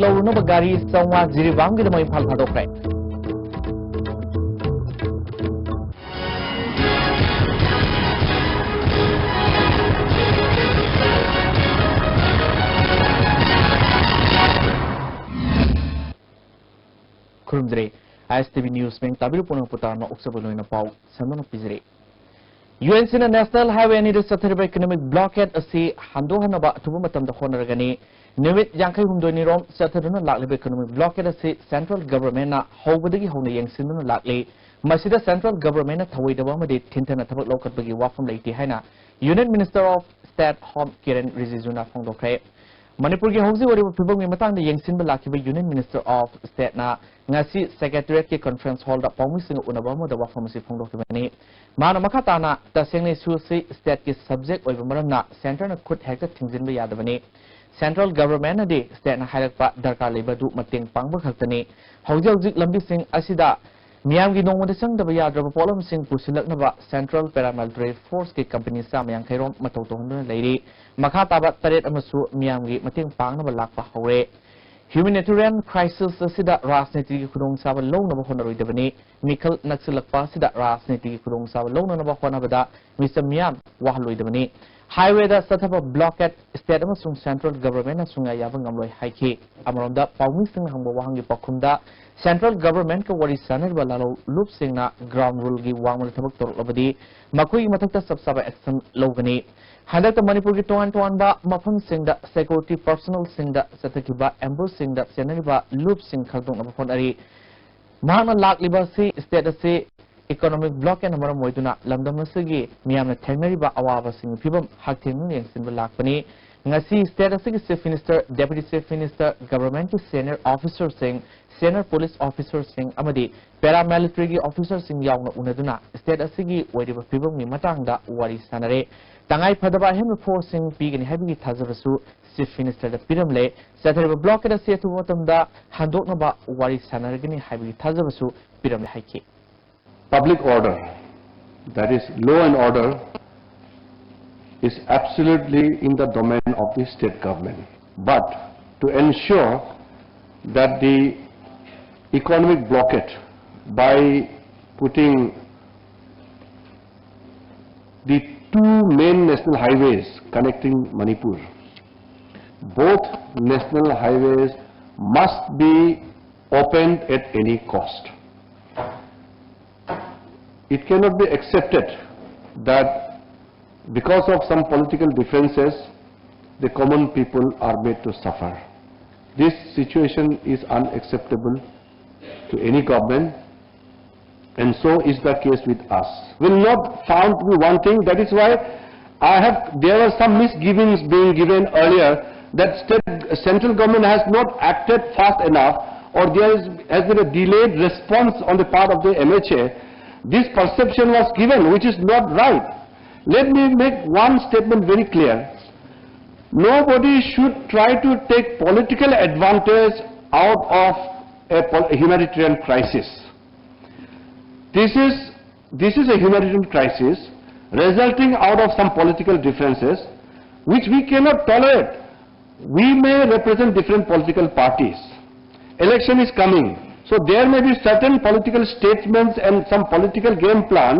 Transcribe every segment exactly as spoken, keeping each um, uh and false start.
ꯂꯧꯔꯨꯅꯕ ꯒꯥꯔꯤ ꯆꯥꯝꯃꯉꯥ ꯖꯤꯔꯤꯕꯥꯝꯒꯤꯗꯃꯛ ꯏꯝꯐꯥꯜ ꯊꯥꯗꯣꯛꯈ꯭ꯔꯦ꯫ ꯈꯨꯔꯨꯝꯖꯔꯤ꯫ ꯑꯥꯏ ꯑꯦꯁ T V news ꯃꯦꯡ ꯇꯥꯕꯤꯔꯤꯕ ꯄꯨꯝꯅꯃꯛꯄꯨ ꯇꯔꯥꯝꯅ ꯑꯣꯛꯆꯕ ꯂꯣꯏꯅ ꯄꯥꯎ ꯁꯟꯗꯣꯛꯅ ꯄꯤꯖꯔꯤ꯫ ꯌꯨ ꯑꯦꯟ ꯁꯤꯅ ꯅꯦꯁꯅꯦꯜ ꯍꯥꯏꯋꯦ ꯑꯅꯤꯗ ꯆꯠꯊꯔꯤꯕ ꯏꯀꯣꯅꯣꯃꯤꯛ ꯕ꯭ꯂꯣꯀꯦꯠ ꯑꯁꯤ ꯍꯟꯗꯣꯛꯍꯟꯅꯕ ꯑꯊꯨꯕ ꯃꯇꯝꯗ ꯍꯣꯠꯅꯔꯒꯅꯤ꯫ ꯅꯨꯃꯤꯠ ꯌꯥꯡꯈꯩ ꯍꯨꯝꯗꯣꯏꯅꯤ ꯔꯣꯝ ꯆꯠꯊꯗꯨꯅ ꯂꯥꯛꯂꯤꯕ ꯏꯀꯣꯅꯣꯃꯤꯛ ꯕ꯭ꯂꯣꯀꯦꯠ ꯑꯁꯤ ꯁꯦꯟꯇ꯭ꯔꯦꯜ ꯒꯚꯔꯟꯃꯦꯟꯠꯅ ꯍꯧꯕꯗꯒꯤ ꯍꯧꯅ ꯌꯦꯡꯁꯤꯟꯗꯨꯅ ꯂꯥꯛꯂꯤ꯫ ꯃꯁꯤꯗ ꯁꯦꯟꯇ꯭ꯔꯦꯜ ꯒꯚꯔꯟꯃꯦꯟꯠꯅ ꯊꯧꯑꯣꯏꯗꯕ ꯑꯃꯗꯤ ꯊꯤꯟꯊꯅ ꯊꯕꯛ ꯂꯧꯈꯠꯄꯒꯤ ꯋꯥꯐꯝ ꯂꯩꯇꯦ ꯍꯥꯏꯅ union minister of state home Kiren ꯔꯤꯖꯤꯖꯨꯅ ꯐꯣꯡꯗꯣꯛꯈ꯭ꯔꯦ꯫ ꯃꯅꯤꯄꯨꯔꯒꯤ ꯍꯧꯖꯤꯛ ꯑꯣꯏꯔꯤꯕ ꯐꯤꯕꯝꯒꯤ ꯃꯇꯥꯡꯗ ꯌꯦꯡꯁꯤꯟꯕ ꯂꯥꯛꯈꯤꯕ ꯌꯨꯅꯤꯌꯟ ꯃꯤꯅꯤꯁꯇꯔ ꯑꯣꯐ ꯁ꯭ꯇꯦꯠꯅ ꯉꯁꯤ ꯁꯦꯀ꯭ꯔꯦꯇꯔꯤꯌꯦꯠꯀꯤ ꯀꯟꯐꯔꯦꯟꯁ ꯍꯣꯜꯗ ꯄꯥꯎꯃꯤꯁꯤꯡꯒ ꯎꯅꯕ ꯑꯃꯗ ꯋꯥꯐꯝ ꯑꯁꯤ ꯐꯣꯡꯗꯣꯛꯈꯤꯕꯅꯤ꯫ ꯃꯥꯅ ꯃꯈꯥ ꯇꯥꯅ, "ꯇꯁꯦꯡꯅ ꯏꯁꯨ ꯑꯁꯤ ꯁ꯭ꯇꯦꯠꯀꯤ ꯁꯕꯖꯦꯛ ꯑꯣꯏꯕ ꯃꯔꯝꯅ ꯁꯦꯟꯇꯔꯅ ꯈꯨꯠ ꯍꯦꯛꯇ ꯊꯤꯡꯖꯤꯟꯕ ꯌꯥꯗꯕꯅꯤ꯫ ꯁꯦꯟꯇ꯭ꯔꯦꯜ ꯒꯚꯔꯟꯃꯦꯟꯠꯅꯗꯤ ꯁ꯭ꯇꯦꯠꯅ ꯍꯥꯏꯔꯛꯄ ꯗꯔꯀꯥꯔ ꯂꯩꯕ ꯑꯗꯨ ꯃꯇꯦꯡ ꯄꯥꯡꯕ ꯈꯛꯇꯅꯤ꯫ ꯍꯧꯖꯤꯛ ꯍꯧꯖꯤꯛ ꯂꯝꯕꯤꯁꯤꯡ ꯑꯁꯤꯗ ꯃꯤꯌꯥꯝꯒꯤ ꯅꯣꯡꯃꯗ ꯆꯪꯗꯕ ꯌꯥꯗ꯭ꯔꯕ ꯄꯣꯠꯂꯝꯁꯤꯡ ꯄꯨꯁꯤꯜꯂꯛꯅꯕ ꯁꯦꯟꯇ꯭ꯔꯦꯜ ꯄꯦꯔꯥꯃꯤꯂꯤꯇꯔꯤ ꯐꯣꯔꯁꯀꯤ ꯀꯝꯄꯅꯤ ꯆꯥꯝꯃ ꯌꯥꯡꯈꯩ ꯔꯣꯝ ꯃꯊꯧ ꯇꯧꯍꯟꯗꯨꯅ ꯂꯩꯔꯤ꯫ ꯃꯈꯥ ꯇꯥꯕ ꯇꯔꯦꯠ ꯑꯃꯁꯨ ꯃꯤꯌꯥꯝꯒꯤ ꯃꯇꯦꯡ ꯄꯥꯡꯅꯕ ꯂꯥꯛꯄ ꯍꯧꯔꯦ꯫ ꯍ꯭ꯌꯨꯃꯦꯅꯤꯇꯦꯔꯤꯌꯟ ꯀ꯭ꯔꯥꯏꯁꯤꯁ ꯑꯁꯤꯗ ꯔꯥꯖꯅꯤꯇꯤꯒꯤ ꯈꯨꯗꯣꯡꯆꯥꯕ ꯂꯧꯅꯕ ꯍꯣꯠꯅꯔꯣꯏꯗꯕꯅꯤ꯫ ꯃꯤꯈꯜ ꯅꯛꯁꯤꯜꯂꯛꯄ ꯑꯁꯤꯗ ꯔꯥꯖꯅꯤꯇꯤꯒꯤ ꯈꯨꯗꯣꯡꯆꯥꯕ ꯂꯧꯅꯅꯕ ꯍꯣꯠꯅꯕꯗ ꯃꯤꯆꯝ ꯃꯤꯌꯥꯝ ꯋꯥꯍꯜꯂꯣꯏꯗꯕꯅꯤ꯫ ꯍꯥꯏꯋꯦꯗ ꯆꯠꯊꯕ ꯕ꯭ꯂꯣꯀꯦꯠ ꯁ꯭ꯇꯦꯠ ꯑꯃꯁꯨꯡ ꯁꯦꯟꯇ꯭ꯔꯦꯜ ꯒꯚꯔꯟꯃꯦꯟꯠꯅ ꯁꯨꯡꯌꯥ ꯌꯥꯕ ꯉꯝꯂꯣꯏ" ꯍꯥꯏꯈꯤ꯫ ꯑꯃꯔꯣꯝꯗ ꯄꯥꯎꯃꯤꯁꯤꯡꯅ ꯍꯪꯕ ꯋꯥꯍꯪꯒꯤ ꯄꯥꯎꯈꯨꯝꯗ, ꯁꯦꯟꯇ꯭ꯔꯦꯜ ꯒꯚꯔꯟꯃꯦꯟꯠꯀ ꯋꯥꯔꯤ ꯁꯥꯅꯔꯤꯕ ꯂꯥꯂꯣꯡ ꯂꯨꯞꯁꯤꯡꯅ ꯒ꯭ꯔꯥꯎꯟ ꯔꯨꯜꯒꯤ ꯋꯥꯡꯃꯗ ꯊꯕꯛ ꯇꯧꯔꯛꯂꯕꯗꯤ ꯃꯈꯣꯏꯒꯤ ꯃꯊꯛꯇ ꯆꯞ ꯆꯥꯕ ꯑꯦꯛꯁꯟ ꯂꯧꯒꯅꯤ꯫ ꯍꯟꯗꯛꯇ ꯃꯅꯤꯄꯨꯔꯒꯤ ꯇꯣꯉꯥꯟ ꯇꯣꯉꯥꯟꯕ ꯃꯐꯝꯁꯤꯡꯗ ꯁꯦꯀ꯭ꯌꯨꯔꯤꯇꯤ ꯄꯔꯁꯣꯅꯦꯜꯁꯤꯡꯗ ꯆꯠꯊꯈꯤꯕ ꯑꯦꯝꯕꯨꯁꯁꯤꯡꯗ ꯆꯦꯟꯅꯔꯤꯕ ꯂꯨꯞꯁꯤꯡ ꯈꯪꯗꯣꯛꯅꯕ ꯍꯣꯠꯅꯔꯤ꯫ ꯃꯍꯥꯛꯅ ꯂꯥꯛꯂꯤꯕ ꯑꯁꯤ ꯁ꯭ꯇꯦꯠ ꯑꯁꯤ ꯏꯀꯣꯅꯣꯃꯤꯛ ꯕ꯭ꯂꯣꯀꯦꯠꯅ ꯃꯔꯝ ꯑꯣꯏꯗꯨꯅ ꯂꯝꯗꯝ ꯑꯁꯤꯒꯤ ꯃꯤꯌꯥꯝꯅ ꯊꯦꯡꯅꯔꯤꯕ ꯑꯋꯥꯕꯁꯤꯡꯒꯤ ꯐꯤꯕꯝ ꯍꯛꯊꯦꯡꯅꯅ ꯌꯦꯡꯁꯤꯟꯕ ꯂꯥꯛꯄꯅꯤ꯫ ꯉꯁꯤ ꯁ꯭ꯇꯦꯠ ꯑꯁꯤꯒꯤ chief minister, deputy chief minister, ꯒꯚꯔꯟꯃꯦꯟꯠꯀꯤ ꯁꯦꯅꯤꯌꯔ ꯑꯣꯐꯤꯁꯔꯁꯤꯡ, ꯁꯦꯅꯤꯌꯔ ꯄꯨꯂꯤꯁ ꯑꯣꯐꯤꯁꯔꯁꯤꯡ ꯑꯃꯗꯤ ꯄꯦꯔꯥꯃꯤꯂꯤꯇꯔꯤꯒꯤ ꯑꯣꯐꯤꯁꯔꯁꯤꯡ ꯌꯥꯎꯅ ꯎꯅꯗꯨꯅ ꯁ꯭ꯇꯦꯠ ꯑꯁꯤꯒꯤ ꯑꯣꯏꯔꯤꯕ ꯐꯤꯕꯝꯒꯤ ꯃꯇꯥꯡꯗ ꯋꯥꯔꯤ ꯁꯥꯅꯔꯦ꯫ ꯇꯉꯥꯏ ꯐꯗꯕ ꯑꯍꯦꯟꯕ ꯐꯣꯔꯁꯁꯤꯡ ꯄꯤꯒꯅꯤ ꯍꯥꯏꯕꯒꯤ ꯊꯥꯖꯕꯁꯨ ꯆꯤꯐ ꯃꯤꯅꯤꯁꯇꯔꯗ ꯄꯤꯔꯝꯂꯦ꯫ ꯆꯠꯊꯔꯤꯕ ꯕ꯭ꯂꯣꯀꯦꯠ ꯑꯁꯤ ꯑꯊꯨꯕ ꯃꯇꯝꯗ ꯍꯟꯗꯣꯛꯅꯕ ꯋꯥꯔꯤ ꯁꯥꯅꯔꯒꯅꯤ ꯍꯥꯏꯕꯒꯤ ꯊꯥꯖꯕꯁꯨ ꯄꯤꯔꯝꯂꯦ ꯍꯥꯏꯈꯤ꯫ Public order, that is law and order, is absolutely in the domain of the state government. But to ensure that the economic blockade by putting the two main national highways connecting Manipur, both national highways must be opened at any cost. It cannot be accepted that because of some political differences, the common people are made to suffer. This situation is unacceptable to any government, and so is the case with us. Will not found to be one thing. That is why I have, there were some misgivings being given earlier that state, central government has not acted fast enough, or there is, has been a delayed response on the part of the M H A. This perception was given, which is not right. Let me make one statement very clear. Nobody should try to take political advantage out of a pol-, humanitarian crisis. This is, this is a humanitarian crisis resulting out of some political differences, which we cannot tolerate. We may represent different political parties. Election is coming. So there may be certain political statements and some political game plan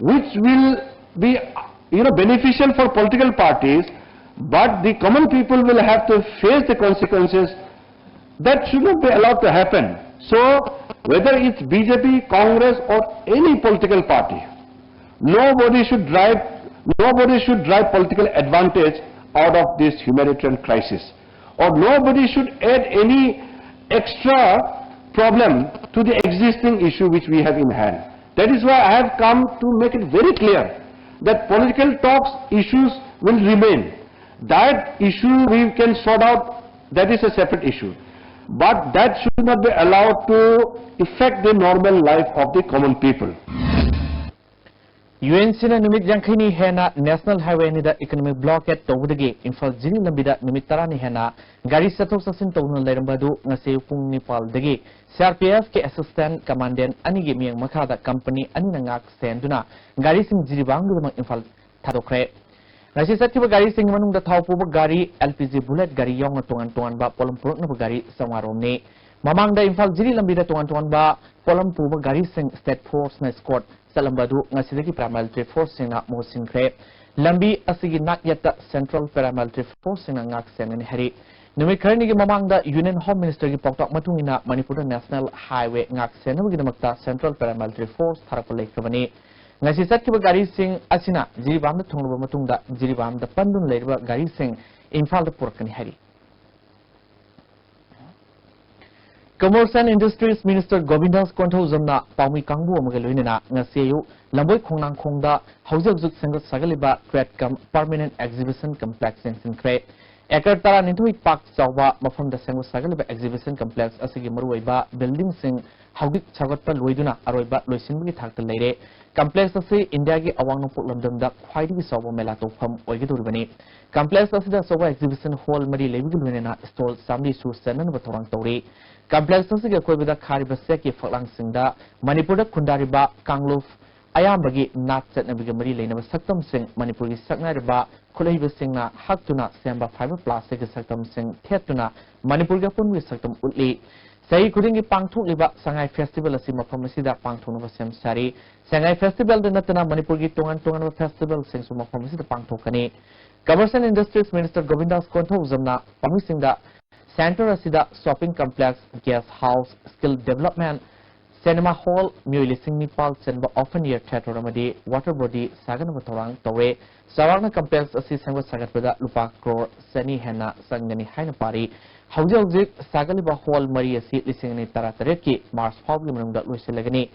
which will be, you know, beneficial for political parties, but the common people will have to face the consequences. That should not be allowed to happen. So whether it's B J P, Congress, or any political party, nobody should drive, nobody should drive political advantage out of this humanitarian crisis, or nobody should add any extra problem to the existing issue which we have in hand. That is why I have come to make it very clear that political talks issues will remain. That issue we can sort out, that is a separate issue. But that should not be allowed to affect the normal life of the common people. U N ꯁꯤꯅ ꯅꯨꯃꯤꯠ ꯌꯥꯡꯈꯩꯅꯤ ꯍꯦꯟꯅ national highway ꯑꯅꯤꯗ economic blockade ꯇꯧꯕꯗꯒꯤ ꯏꯝꯐꯥꯜ ꯖꯤꯔꯤ ꯂꯝꯕꯤꯗ ꯅꯨꯃꯤꯠ ꯇꯔꯥꯅꯤ ꯍꯦꯟꯅ ꯒꯥꯔꯤ ꯆꯠꯊꯣꯛ ꯆꯠꯁꯤꯟ ꯇꯧꯗꯨꯅ ꯂꯩꯔꯝꯕ ꯑꯗꯨ ꯉꯁꯤ ꯑꯌꯨꯛ ꯄꯨꯡ ꯅꯤꯄꯥꯜꯗꯒꯤ ꯁꯤ ꯑꯥꯔ ꯄꯤ ꯑꯦꯐꯀꯤ ꯑꯦꯁꯤꯁꯇꯦꯟꯠ ꯀꯃꯥꯟꯗꯦꯟꯠ ꯑꯅꯤꯒꯤ ꯃꯤꯠꯌꯦꯡ ꯃꯈꯥꯗ ꯀꯝꯄꯅꯤ ꯑꯅꯤꯅ ꯉꯥꯛ ꯁꯦꯟꯗꯨꯅ ꯒꯥꯔꯤꯁꯤꯡ ꯖꯤꯔꯤꯕꯥꯝꯒꯤꯗꯃꯛ ꯏꯝꯐꯥꯜ ꯊꯥꯗꯣꯛꯈ꯭ꯔꯦ꯫ ꯉꯁꯤ ꯆꯠꯈꯤꯕ ꯒꯥꯔꯤꯁꯤꯡꯒꯤ ꯃꯅꯨꯡꯗ ꯊꯥꯎ ꯄꯨꯕ ꯒꯥꯔꯤ, L P G bullet ꯒꯥꯔꯤ ꯌꯥꯎꯅ ꯇꯣꯉꯥꯟ ꯇꯣꯉꯥꯟꯕ ꯄꯣꯠꯂꯝ ꯄꯨꯔꯛꯅꯕ ꯒꯥꯔꯤ ꯆꯥꯝꯃꯉꯥ ꯔꯣꯝꯅꯤ꯫ ꯃꯃꯥꯡꯗ ꯏꯝꯐꯥꯜ ꯖꯤꯔꯤ ꯂꯝꯕꯤꯗ ꯇꯣꯉꯥꯟ ꯇꯣꯉꯥꯟꯕ ꯄꯣꯠꯂꯝ ꯄꯨꯕ ꯒꯥꯔꯤꯁꯤꯡ state forceꯅ escort ꯆꯠꯂꯝꯕ ꯑꯗꯨ ꯉꯁꯤꯗꯒꯤ paramilitary forceꯁꯤꯡꯅ ꯃꯍꯨꯠ ꯁꯤꯟꯈ꯭ꯔꯦ꯫ ꯂꯝꯕꯤ ꯑꯁꯤꯒꯤ ꯅꯥꯛꯌꯦꯠꯇ central paramilitary forceꯁꯤꯡꯅ ꯉꯥꯛ ꯁꯦꯟꯒꯅꯤ ꯍꯥꯏꯔꯤ꯫ ꯅꯨꯃꯤꯠ ꯈꯔꯅꯤꯒꯤ ꯃꯃꯥꯡꯗ Union Home Ministerꯒꯤ ꯄꯥꯎꯇꯥꯛ ꯃꯇꯨꯡ ꯏꯟꯅ ꯃꯅꯤꯄꯨꯔꯗ National Highway ꯉꯥꯛ ꯁꯦꯟꯅꯕꯒꯤꯗꯃꯛꯇ central paramilitary force ꯊꯥꯔꯛꯄ ꯂꯩꯈ꯭ꯔꯕꯅꯤ꯫ ꯉꯁꯤ ꯆꯠꯈꯤꯕ ꯒꯥꯔꯤꯁꯤꯡ ꯑꯁꯤꯅ ꯖꯤꯔꯤꯕꯥꯝꯗ ꯊꯨꯡꯂꯕ ꯃꯇꯨꯡꯗ ꯖꯤꯔꯤꯕꯥꯝꯗ ꯄꯟꯗꯨꯅ ꯂꯩꯔꯤꯕ ꯒꯥꯔꯤꯁꯤꯡ ꯏꯝꯐꯥꯜꯗ ꯄꯨꯔꯛꯀꯅꯤ ꯍꯥꯏꯔꯤ꯫ Commerce and Industries Minister ꯒꯣꯕꯤꯟꯗꯥꯁ ꯀꯣꯟꯊꯧꯖꯝꯅ ꯄꯥꯎꯃꯤ ꯀꯥꯡꯕꯨ ꯑꯃꯒ ꯂꯣꯏꯅꯅ ꯉꯁꯤ ꯑꯌꯨꯛ ꯂꯝꯕꯣꯏ ꯈꯣꯡꯅꯥꯡꯈꯣꯡꯗ ꯍꯧꯖꯤꯛ ꯍꯧꯖꯤꯛ ꯁꯦꯝꯒꯠ ꯁꯥꯒꯠꯂꯤꯕ Trade cum Permanent Exhibition Complex ꯌꯦꯡꯁꯤꯟꯈ꯭ꯔꯦ꯫ ꯑꯦꯀꯔ ꯇꯔꯥꯅꯤꯊꯣꯏ ꯄꯥꯛ ꯆꯥꯎꯕ ꯃꯐꯝꯗ ꯁꯦꯝꯒꯠ ꯁꯥꯒꯠꯂꯤꯕ Exhibition Complex ꯑꯁꯤꯒꯤ ꯃꯔꯨꯑꯣꯏꯕ buildingꯁꯤꯡ ꯍꯧꯖꯤꯛ ꯁꯥꯒꯠꯄ ꯂꯣꯏꯗꯨꯅ ꯑꯔꯣꯏꯕ ꯂꯣꯏꯁꯤꯟꯕꯒꯤ ꯊꯥꯛꯇ ꯂꯩꯔꯦ꯫ Complex ꯑꯁꯤ ꯏꯟꯗꯤꯌꯥꯒꯤ ꯑꯋꯥꯡ ꯅꯣꯡꯄꯣꯛ ꯂꯝꯗꯝꯗ ꯈ꯭ꯋꯥꯏꯗꯒꯤ ꯆꯥꯎꯕ ꯃꯦꯂꯥ ꯇꯧꯐꯝ ꯑꯣꯏꯒꯗꯧꯔꯤꯕꯅꯤ꯫ Complex ꯑꯁꯤꯗ ꯑꯆꯧꯕ exhibition hall ꯃꯔꯤ ꯂꯩꯕꯒ ꯂꯣꯏꯅꯅ stall ꯆꯥꯃꯔꯤꯁꯨ ꯆꯟꯅꯅꯕ ꯊꯧꯔꯥꯡ ꯇꯧꯔꯤ꯫ Complex ꯑꯁꯤꯒꯤ ꯑꯀꯣꯏꯕꯗ ꯈꯥꯔꯤꯕ ꯆꯦꯛꯀꯤ ꯐꯛꯂꯥꯡꯁꯤꯡꯗ ꯃꯅꯤꯄꯨꯔꯗ ꯈꯨꯟꯗꯥꯔꯤꯕ ꯀꯥꯡꯂꯨꯞ ꯑꯌꯥꯝꯕꯒꯤ ꯅꯥꯠ ꯆꯠꯅꯕꯤꯒ ꯃꯔꯤ ꯂꯩꯅꯕ ꯁꯛꯇꯝꯁꯤꯡ, ꯃꯅꯤꯄꯨꯔꯒꯤ ꯁꯛꯅꯥꯏꯔꯕ ꯈꯨꯠꯍꯩꯕꯁꯤꯡꯅ ꯍꯛꯇꯨꯅ ꯁꯦꯝꯕ fiber plasticꯀꯤ ꯁꯛꯇꯝꯁꯤꯡ ꯊꯦꯠꯇꯨꯅ ꯃꯅꯤꯄꯨꯔꯒꯤ ꯑꯄꯨꯟꯕꯒꯤ ꯁꯛꯇꯝ ꯎꯠꯂꯤ꯫ ꯆꯍꯤ ꯈꯨꯗꯤꯡꯒꯤ ꯄꯥꯡꯊꯣꯛꯂꯤꯕ ꯁꯉꯥꯏ Festival ꯑꯁꯤ ꯃꯐꯝ ꯑꯁꯤꯗ ꯄꯥꯡꯊꯣꯛꯅꯕ ꯁꯦꯝ ꯁꯥꯔꯤ꯫ ꯁꯉꯥꯏ Festivalꯗ ꯅꯠꯇꯅ ꯃꯅꯤꯄꯨꯔꯒꯤ ꯇꯣꯉꯥꯟ ꯇꯣꯉꯥꯟꯕ festivalꯁꯤꯡꯁꯨ ꯃꯐꯝ ꯑꯁꯤꯗ ꯄꯥꯡꯊꯣꯛꯀꯅꯤ꯫ Commerce and Industries Minister ꯒꯣꯕꯤꯟꯗꯥꯁ ꯀꯣꯟꯊꯧꯖꯝꯅ ꯄꯥꯎꯃꯤꯁꯤꯡꯗ center ꯑꯁꯤꯗ shopping complex, guest house, skill development, cinema hall, ꯃꯤꯑꯣꯏ ꯂꯤꯁꯤꯡ ꯅꯤꯄꯥꯜ ꯆꯟꯕ open air theatre ꯑꯃꯗꯤ water body ꯁꯥꯒꯠꯅꯕ ꯊꯧꯔꯥꯡ ꯇꯧꯔꯦ꯫ ꯆꯥꯎꯔꯥꯛꯅ complex ꯑꯁꯤ ꯁꯦꯝꯒꯠ ꯁꯥꯒꯠꯄꯗ ꯂꯨꯄꯥ ꯀ꯭ꯔꯣꯔ ꯆꯅꯤ ꯍꯦꯟꯅ ꯆꯪꯒꯅꯤ ꯍꯥꯏꯅ ꯄꯥꯔꯤ꯫ ꯍꯧꯖꯤꯛ ꯍꯧꯖꯤꯛ ꯁꯥꯒꯠꯂꯤꯕ hall ꯃꯔꯤ ꯑꯁꯤ ꯂꯤꯁꯤꯡ ꯑꯅꯤ ꯇꯔꯥꯇꯔꯦꯠꯀꯤ March ꯐꯥꯎꯕꯒꯤ ꯃꯅꯨꯡꯗ ꯂꯣꯏꯁꯤꯜꯂꯒꯅꯤ꯫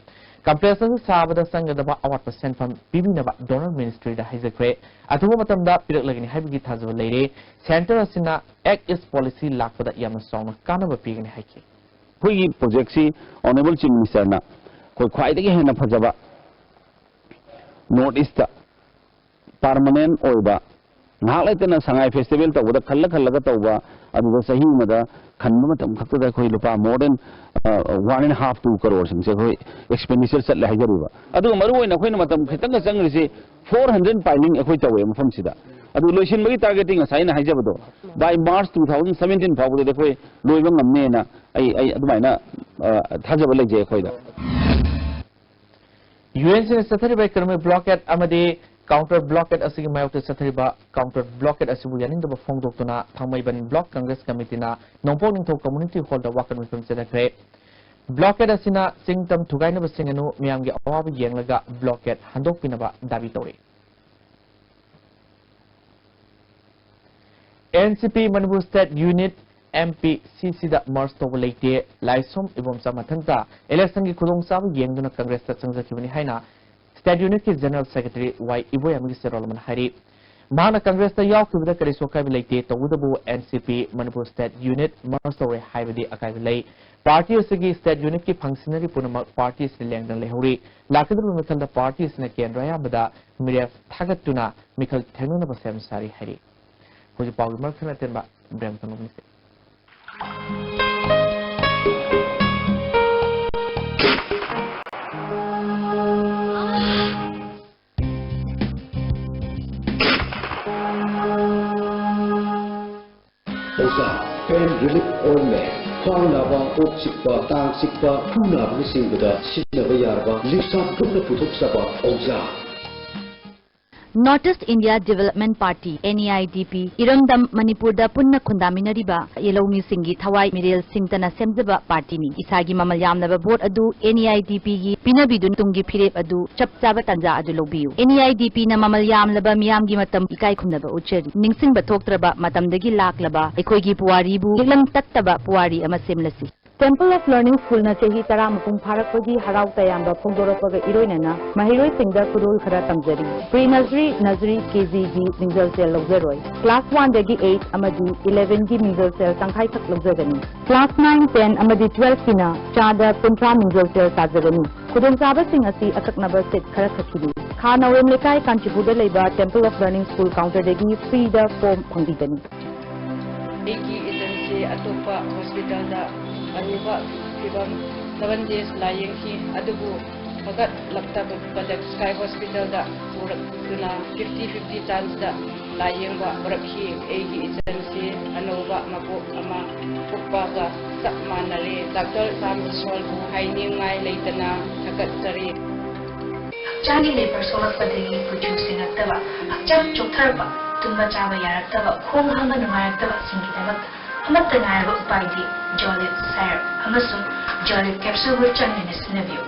Complex ꯑꯁꯤ ꯁꯥꯕꯗ ꯆꯪꯒꯗꯕ ꯑꯋꯥꯠꯄ ꯁꯦꯟꯐꯝ ꯄꯤꯕꯤꯅꯕ donor ministryꯗ ꯍꯥꯏꯖꯈ꯭ꯔꯦ꯫ ꯑꯊꯨꯕ ꯃꯇꯝꯗ ꯄꯤꯔꯛꯂꯒꯅꯤ ꯍꯥꯏꯕꯒꯤ ꯊꯥꯖꯕ ꯂꯩꯔꯦ꯫ Center ꯑꯁꯤꯅ Act East policy ꯂꯥꯛꯄꯗ ꯌꯥꯝꯅ ꯆꯥꯎꯅ ꯀꯥꯟꯅꯕ ꯄꯤꯒꯅꯤ ꯍꯥꯏꯈꯤ꯫ ꯑꯩꯈꯣꯏꯒꯤ projectꯁꯤ Honourable Chief Ministerꯅ ꯑꯩꯈꯣꯏ ꯈ꯭ꯋꯥꯏꯗꯒꯤ ꯍꯦꯟꯅ ꯐꯖꯕ North Eastꯇ permanent ꯑꯣꯏꯕ ꯉꯥꯏꯍꯥꯛ ꯂꯩꯇꯅ ꯁꯉꯥꯏ ꯐꯦꯁꯇꯤꯚꯦꯜ ꯇꯧꯕꯗ ꯈꯜꯂ ꯈꯜꯂꯒ ꯇꯧꯕ, ꯑꯗꯨꯗ ꯆꯍꯤ ꯑꯃꯗ ꯈꯟꯕ ꯃꯇꯝ ꯈꯛꯇꯗ ꯑꯩꯈꯣꯏ ꯂꯨꯄꯥ more than, ꯑ, one and half, two crore ꯁꯤꯡꯁꯦ ꯑꯩꯈꯣꯏ expenditure ꯆꯠꯂꯦ ꯍꯥꯏꯖꯔꯤꯕ꯫ ꯑꯗꯨꯒ ꯃꯔꯨꯑꯣꯏꯅ ꯑꯩꯈꯣꯏꯅ ꯃꯇꯝ ꯈꯤꯇꯪꯒ ꯆꯪꯉꯤꯁꯦ four hundred piling ꯑꯩꯈꯣꯏ ꯇꯧꯋꯦ ꯃꯐꯝꯁꯤꯗ꯫ ꯑꯗꯨ ꯂꯣꯏꯁꯤꯟꯕꯒꯤ target ꯇꯤ ꯉꯁꯥꯏ ꯑꯩꯅ ꯍꯥꯏꯖꯕꯗꯣ, by March two thousand seventeen ꯐꯥꯎꯕꯗꯗꯤ ꯑꯩꯈꯣꯏ ꯂꯣꯏꯕ ꯉꯝꯅꯦꯅ ꯑꯩ, ꯑꯩ ꯑꯗꯨꯃꯥꯏꯅ, ꯑ, ꯊꯥꯖꯕ ꯂꯩꯖꯩ ꯑꯩꯈꯣꯏꯗ꯫ ꯌꯨ ꯑꯦꯟ ꯁꯤꯅ ꯆꯠꯊꯔꯤꯕ economic blockade ꯑꯃꯗꯤ counter blockade ꯑꯁꯤꯒꯤ ꯃꯥꯌꯣꯛꯇ ꯆꯠꯊꯔꯤꯕ counter blockade ꯑꯁꯤꯕꯨ ꯌꯥꯅꯤꯡꯗꯕ ꯐꯣꯡꯗꯣꯛꯇꯨꯅ ꯊꯥꯡꯃꯩꯕꯟ Block Congress Committeeꯅ ꯅꯣꯡꯄꯣꯛ ꯅꯤꯡꯊꯧ Community Hallꯗ ꯋꯥꯀꯠ ꯃꯤꯐꯝ ꯆꯠꯊꯈ꯭ꯔꯦ꯫ Blockade ꯑꯁꯤꯅ ꯆꯤꯡ ꯇꯝ ꯊꯨꯒꯥꯏꯅꯕ ꯁꯤꯡꯒꯅꯨ, ꯃꯤꯌꯥꯝꯒꯤ ꯑꯋꯥꯕ ꯌꯦꯡꯂꯒ blockade ꯍꯟꯗꯣꯛꯄꯤꯅꯕ ꯗꯥꯕꯤ ꯇꯧꯔꯤ꯫ ꯑꯦꯟ ꯁꯤ ꯄꯤ Manipur State Unit, M P C Cꯗ merge ꯇꯧꯕ ꯂꯩꯇꯦ, ꯂꯥꯏꯁ꯭ꯔꯝ ꯏꯕꯣꯝꯆꯥ ꯃꯊꯟꯇ electionꯒꯤ ꯈꯨꯗꯣꯡꯆꯥꯕ ꯌꯦꯡꯗꯨꯅ Congressꯇ ꯆꯪꯖꯈꯤꯕꯅꯤ ꯍꯥꯏꯅ State Unitꯀꯤ General Secretary ꯋꯥꯏ ꯏꯕꯣꯌꯥꯏꯃꯒꯤ ꯆꯦꯔꯣꯜ ꯑꯃꯅ ꯍꯥꯏꯔꯤ꯫ ꯃꯍꯥꯛꯅ Congressꯇ ꯌꯥꯎꯈꯤꯕꯗ ꯀꯔꯤꯁꯨ ꯑꯀꯥꯏꯕ ꯂꯩꯇꯦ, ꯇꯧꯕꯇꯕꯨ N C P Manipur State Unit merge ꯇꯧꯔꯦ ꯍꯥꯏꯕꯗꯤ ꯑꯀꯥꯏꯕ ꯂꯩ꯫ Party ꯑꯁꯤꯒꯤ State Unitꯀꯤ functionary ꯄꯨꯝꯅꯃꯛ party ꯑꯁꯤꯗ ꯂꯦꯡꯗꯅ ꯂꯩꯍꯧꯔꯤ꯫ ꯂꯥꯛꯀꯗꯧꯔꯤꯕ ꯃꯤꯈꯜꯗ party ꯑꯁꯤꯅ ꯀꯦꯟꯗ꯭ꯔ ꯑꯌꯥꯝꯕꯗ ꯃꯤꯔꯦꯞ ꯊꯥꯒꯠꯇꯨꯅ ꯃꯤꯈꯜ ꯊꯦꯡꯅꯅꯕ ꯁꯦꯝ ꯁꯥꯔꯤ ꯍꯥꯏꯔꯤ꯫ ꯍꯧꯖꯤꯛ ꯄꯥꯎꯒꯤ ꯃꯔꯛ ꯊꯠꯅ ꯑꯇꯦꯟꯕ ꯕ꯭ꯔꯦꯛ ꯑꯃꯇꯪ ꯂꯧꯃꯤꯟꯅꯁꯤ꯫ ꯑꯣꯖꯥ, pain relief ointment, ꯈ꯭ꯋꯥꯡ ꯅꯥꯕ, ꯀꯣꯛ ꯆꯤꯛꯄ, ꯇꯥꯡ ꯆꯤꯛꯄ, ꯈꯨ ꯅꯥꯕꯅꯆꯤꯡꯕꯗ ꯁꯤꯖꯤꯟꯅꯕ ꯌꯥꯔꯕ ꯂꯤꯞꯁꯥꯞ ꯒ꯭ꯔꯨꯞꯅ ꯄꯨꯊꯣꯛꯆꯕ ꯑꯣꯖꯥ꯫ North East India Development Party, N E I D P, ꯏꯔꯝꯗꯝ ꯃꯅꯤꯄꯨꯔꯗ ꯄꯨꯟꯅ ꯈꯨꯟꯗꯥꯃꯤꯟꯅꯔꯤꯕ ꯂꯧꯃꯤꯁꯤꯡꯒꯤ ꯊꯋꯥꯏ ꯃꯤꯔꯦꯜ ꯁꯤꯡꯇꯅ ꯁꯦꯝꯖꯕ ꯄꯥꯔꯇꯤꯅꯤ꯫ ꯏꯁꯥꯒꯤ ꯃꯃꯜ ꯌꯥꯝꯂꯕ ꯚꯣꯠ ꯑꯗꯨ N E I D P ꯒꯤ ꯄꯤꯅꯕꯤꯗꯨꯅ ꯇꯨꯡꯒꯤ ꯐꯤꯔꯦꯞ ꯑꯗꯨ ꯆꯞ ꯆꯥꯕ ꯇꯥꯟꯖꯥ ꯑꯗꯨ ꯂꯧꯕꯤꯌꯨ꯫ N E I D P ꯅ ꯃꯃꯜ ꯌꯥꯝꯂꯕ ꯃꯤꯌꯥꯝꯒꯤ ꯃꯇꯝ ꯏꯀꯥꯏ ꯈꯨꯝꯅꯕ ꯎꯠꯆꯔꯤ꯫ ꯅꯤꯡꯁꯤꯡꯕ ꯊꯣꯛꯇ꯭ꯔꯕ ꯃꯇꯝꯗꯒꯤ ꯂꯥꯛꯂꯕ ꯑꯩꯈꯣꯏꯒꯤ ꯄꯨꯋꯥꯔꯤꯕꯨ ꯌꯦꯛꯂꯝ ꯇꯠꯇꯕ ꯄꯨꯋꯥꯔꯤ ꯑꯃ ꯁꯦꯝꯂꯁꯤ꯫ Temple of Learning School ꯅ ꯆꯍꯤ ꯇꯔꯥ ꯃꯄꯨꯡ ꯐꯥꯔꯛꯄꯒꯤ ꯍꯔꯥꯎ ꯇꯌꯥꯝꯕ ꯐꯣꯡꯗꯣꯔꯛꯄꯒ ꯏꯔꯣꯏꯅꯅ ꯃꯍꯩꯔꯣꯏꯁꯤꯡꯗ ꯈꯨꯗꯣꯜ ꯈꯔ ꯇꯝꯖꯔꯤ꯫ Pre nursery, nursery, K G ꯒꯤ ꯃꯤꯡꯖꯦꯜ ꯁꯦꯜ ꯂꯧꯖꯔꯣꯏ꯫ Class one ꯗꯒꯤ eight ꯑꯃꯗꯤ eleven ꯒꯤ ꯃꯤꯡꯖꯦꯜ ꯁꯦꯜ ꯇꯪꯈꯥꯏꯈꯛ ꯂꯧꯖꯒꯅꯤ꯫ Class nine, ten ꯑꯃꯗꯤ twelve ꯀꯤꯅ ꯆꯥꯗ ꯀꯨꯟꯊ꯭ꯔꯥ ꯃꯤꯡꯖꯦꯜ ꯁꯦꯜ ꯇꯥꯖꯒꯅꯤ꯫ ꯈꯨꯗꯣꯡꯆꯥꯕꯁꯤꯡ ꯑꯁꯤ ꯑꯀꯛꯅꯕ seat ꯈꯔꯈꯛꯀꯤꯅꯤ꯫ ꯈꯥ ꯅꯥꯎꯔꯦꯝ ꯂꯩꯀꯥꯏ, ꯀꯥꯟꯆꯤꯄꯨꯔꯗ ꯂꯩꯕ Temple of Learning School counterꯗꯒꯤ freeꯗ form ꯐꯪꯕꯤꯒꯅꯤ꯫ ꯑꯩꯒꯤ ꯏꯆꯟꯁꯤ ꯑꯇꯣꯞꯄ hospitalꯗ ꯑꯔꯨꯕ ꯐꯤꯕꯝ seven days ꯂꯥꯌꯦꯡꯈꯤ, ꯑꯗꯨꯕꯨ ꯐꯒꯠꯂꯛꯇꯕꯗ Sky Hospitalꯗ ꯄꯨꯔꯛꯇꯨꯅ fifty fifty chanceꯗ ꯂꯥꯌꯦꯡꯕ ꯍꯧꯔꯛꯈꯤ꯫ ꯑꯩꯒꯤ ꯏꯆꯟꯁꯤ ꯑꯅꯧꯕ ꯃꯄꯣꯛ ꯑꯃ ꯄꯣꯛꯄꯒ ꯆꯞ ꯃꯥꯟꯅꯔꯦ꯫ ꯗꯥꯛꯇꯔ ꯁꯥꯝ ꯏꯁꯣꯔꯕꯨ ꯍꯥꯏꯅꯤꯡꯉꯥꯏ ꯂꯩꯇꯅ ꯊꯥꯒꯠꯆꯔꯤ꯫ ꯍꯛꯆꯥꯡꯒꯤ ꯂꯦꯄꯔ ꯁꯣꯛꯂꯛꯄꯗꯒꯤ ꯀꯨꯆꯨ ꯁꯦꯡꯉꯛꯇꯕ, ꯍꯛꯆꯥꯡ ꯆꯣꯛꯊꯔꯛꯄ, ꯇꯨꯝꯕ ꯆꯥꯕ ꯌꯥꯔꯛꯇꯕ, ꯈꯣꯡ ꯍꯥꯝꯕ ꯅꯨꯡꯉꯥꯏꯔꯛꯇꯕꯁꯤꯡꯒꯤꯗꯃꯛꯇ ꯑꯃꯠꯇ ꯉꯥꯏꯔꯕ ꯎꯄꯥꯏꯗꯤ Jolib Syrup ꯑꯃꯁꯨꯡ Jolib capsuleꯕꯨ ꯆꯥꯡ ꯅꯥꯏꯅ ꯁꯤꯖꯤꯟꯅꯕꯤꯌꯨ꯫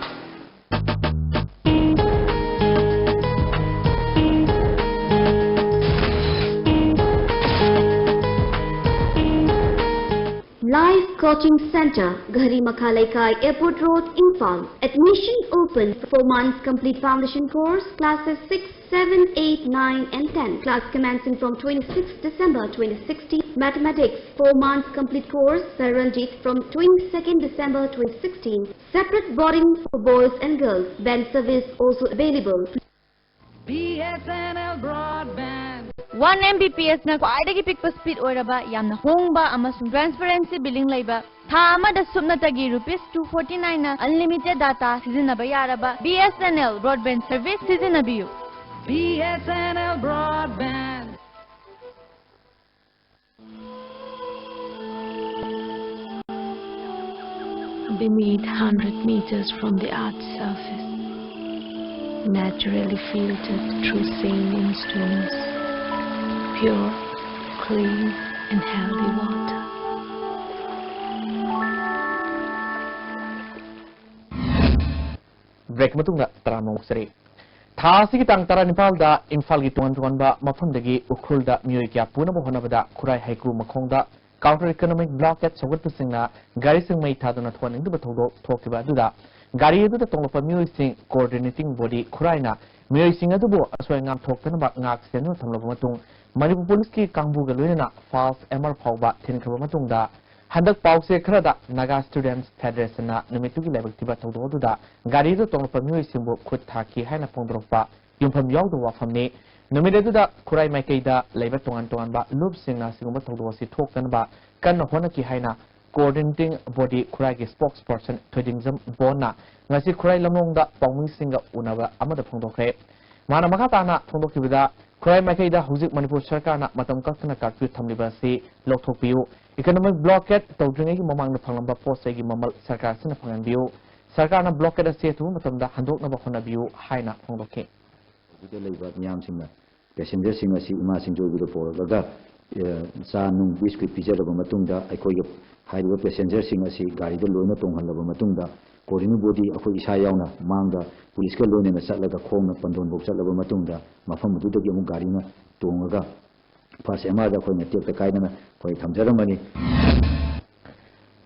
Life Coaching Center, Ghari Makha Leikai, Airport Road, Imphal. Admission open. Four months complete foundation course, classes six, seven, eight, nine, and ten. Class commencing from twenty-sixth December twenty sixteen. Mathematics, four months complete course, Saranjit, from twenty-second December twenty sixteen. Separate boarding for boys and girls. Van service also available. BSNL broadband. One Mbps ꯅ ꯈ꯭ꯋꯥꯏꯗꯒꯤ ꯄꯤꯛꯄ speed ꯑꯣꯏꯔꯕ, ꯌꯥꯝꯅ ꯍꯣꯡꯕ ꯑꯃꯁꯨꯡ transparency billing ꯂꯩꯕ, ꯊꯥ ꯑꯃꯗ ꯁꯨꯞꯅꯇꯒꯤ rupees two forty nine ꯅ unlimited data ꯁꯤꯖꯤꯟꯅꯕ ꯌꯥꯔꯕ BSNL broadband service ꯁꯤꯖꯤꯟꯅꯕꯤꯌꯨ꯫ BSNL broadband. Beneath, hundred meters from the earth's surface, naturally filtered through saline stones, pure, clean and healthy water. Break ꯃꯇꯨꯡꯗ ꯇꯔꯥꯝꯅ ꯑꯣꯛꯆꯔꯤ꯫ ꯊꯥ ꯑꯁꯤꯒꯤ ꯇꯥꯡ ꯇꯔꯥꯅꯤꯄꯥꯜꯗ ꯏꯝꯐꯥꯜꯒꯤ ꯇꯣꯉꯥꯟ ꯇꯣꯉꯥꯟꯕ ꯃꯐꯝꯗꯒꯤ ꯎꯈ꯭ꯔꯨꯜꯗ ꯃꯤꯑꯣꯏ ꯀꯌꯥ ꯄꯨꯅꯕ ꯍꯣꯠꯅꯕꯗ ꯈꯨꯔꯥꯏ ꯍꯩꯀ꯭ꯔꯨ ꯃꯈꯣꯡꯗ counter economic blockade ꯁꯧꯒꯠꯄꯁꯤꯡꯅ ꯒꯥꯔꯤꯁꯤꯡ ꯃꯩ ꯊꯥꯗꯨꯅ ꯊꯣꯛꯍꯟꯅꯤꯡꯗꯕ ꯊꯧꯗꯣꯛ ꯊꯣꯛꯈꯤꯕ ꯑꯗꯨꯗ ꯒꯥꯔꯤ ꯑꯗꯨꯗ ꯇꯣꯡꯂꯛꯄ ꯃꯤꯑꯣꯏꯁꯤꯡ coordinating body ꯈꯨꯔꯥꯏꯅ ꯃꯤꯑꯣꯏꯁꯤꯡ ꯑꯗꯨꯕꯨ ꯑꯁꯣꯏ ꯑꯉꯥꯝ ꯊꯣꯛꯇꯅꯕ ꯉꯥꯛ ꯁꯦꯟꯗꯨꯅ ꯊꯝꯂꯕ ꯃꯇꯨꯡ ꯃꯅꯤꯄꯨꯔ ꯄꯨꯂꯤꯁꯀꯤ ꯀꯥꯡꯕꯨꯒ ꯂꯣꯏꯅꯅ false M R ꯐꯥꯎꯕ ꯊꯤꯟꯈ꯭ꯔꯕ ꯃꯇꯨꯡꯗ ꯍꯟꯗꯛ ꯄꯥꯎꯆꯦ ꯈꯔꯗ Naga Students Federation ꯅ ꯅꯨꯃꯤꯠꯇꯨꯒꯤ ꯂꯥꯏꯕꯛ ꯊꯤꯕ ꯊꯧꯗꯣꯛ ꯑꯗꯨꯗ ꯒꯥꯔꯤꯗ ꯇꯣꯡꯂꯛꯄ ꯃꯤꯑꯣꯏꯁꯤꯡꯕꯨ ꯈꯨꯠ ꯊꯥꯈꯤ ꯍꯥꯏꯅ ꯐꯣꯡꯗꯣꯔꯛꯄ ꯌꯨꯝꯐꯝ ꯌꯥꯎꯗꯕ ꯋꯥꯐꯝꯅꯤ꯫ ꯅꯨꯃꯤꯠ ꯑꯗꯨꯗ ꯈꯨꯔꯥꯏ ꯃꯥꯏꯀꯩꯗ ꯂꯩꯕ ꯇꯣꯉꯥꯟ ꯇꯣꯉꯥꯟꯕ ꯂꯨꯞꯁꯤꯡꯅ ꯑꯁꯤꯒꯨꯝꯕ ꯊꯧꯗꯣꯛ ꯑꯁꯤ ꯊꯣꯛꯇꯅꯕ ꯀꯟꯅ ꯍꯣꯠꯅꯈꯤ ꯍꯥꯏꯅ Coordinating Body ꯈꯨꯔꯥꯏꯒꯤ Spokesperson ꯊꯣꯏꯗꯤꯡꯖꯝ ꯕꯣꯟꯅ ꯉꯁꯤ ꯈꯨꯔꯥꯏ ꯂꯝꯂꯣꯡꯗ ꯄꯥꯎꯃꯤꯁꯤꯡꯒ ꯎꯅꯕ ꯑꯃꯗ ꯐꯣꯡꯗꯣꯛꯈ꯭ꯔꯦ꯫ ꯃꯥꯅ ꯃꯈꯥ ꯇꯥꯅ ꯐꯣꯡꯗꯣꯛꯈꯤꯕꯗ, ꯈꯨꯔꯥꯏ ꯃꯥꯏꯀꯩꯗ ꯍꯧꯖꯤꯛ ꯃꯅꯤꯄꯨꯔ ꯁꯔꯀꯥꯔꯅ ꯃꯇꯝ ꯀꯛꯇꯅ curfew ꯊꯝꯂꯤꯕ ꯑꯁꯤ ꯂꯧꯊꯣꯛꯄꯤꯌꯨ, economic blockade ꯇꯧꯗ꯭ꯔꯤꯉꯩꯒꯤ ꯃꯃꯥꯡꯗ ꯐꯪꯂꯝꯕ ꯄꯣꯠ ꯆꯩꯒꯤ ꯃꯃꯜ ꯁꯔꯀꯥꯔꯁꯤꯅ ꯐꯪꯍꯟꯕꯤꯌꯨ, ꯁꯔꯀꯥꯔꯅ blockade ꯑꯁꯤ ꯑꯊꯨꯕ ꯃꯇꯝꯗ ꯍꯟꯗꯣꯛꯅꯕ ꯍꯣꯠꯅꯕꯤꯌꯨ ꯍꯥꯏꯅ ꯐꯣꯡꯗꯣꯛꯈꯤ꯫ ꯑꯗꯨꯗ ꯂꯩꯕ ꯃꯤꯌꯥꯝꯁꯤꯡꯅ passengerꯁꯤꯡ ꯑꯁꯤ ꯏꯃꯥ ꯁꯤꯡꯖꯣꯏꯕꯤꯗ ꯄꯨꯔꯛꯂꯒ, ꯑꯦ, ꯆꯥ ꯅꯨꯡ ꯕꯤꯁꯀ꯭ꯋꯤꯠ ꯄꯤꯖꯔꯕ ꯃꯇꯨꯡꯗ, ꯑꯩꯈꯣꯏꯒꯤ ꯍꯥꯏꯔꯤꯕ passengerꯁꯤꯡ ꯑꯁꯤ ꯒꯥꯔꯤꯗ ꯂꯣꯏꯅ ꯇꯣꯡꯍꯜꯂꯕ ꯃꯇꯨꯡꯗ, coordinating body ꯑꯩꯈꯣꯏ ꯏꯁꯥ ꯌꯥꯎꯅ ꯃꯥꯡꯗ ꯄꯨꯂꯤꯁꯀ ꯂꯣꯏꯅꯅ ꯆꯠꯂꯒ ꯈꯣꯡꯅ ꯄꯟꯗꯣꯟꯐꯥꯎ ꯆꯠꯂꯕ ꯃꯇꯨꯡꯗ, ꯃꯐꯝ ꯑꯗꯨꯗꯒꯤ ꯑꯃꯨꯛ ꯒꯥꯔꯤꯅ ꯇꯣꯡꯉꯒ first M Rꯗ ꯑꯩꯈꯣꯏꯅ ꯇꯦꯛꯇ ꯀꯥꯏꯗꯅ ꯑꯩꯈꯣꯏ ꯊꯝꯖꯔꯝꯕꯅꯤ꯫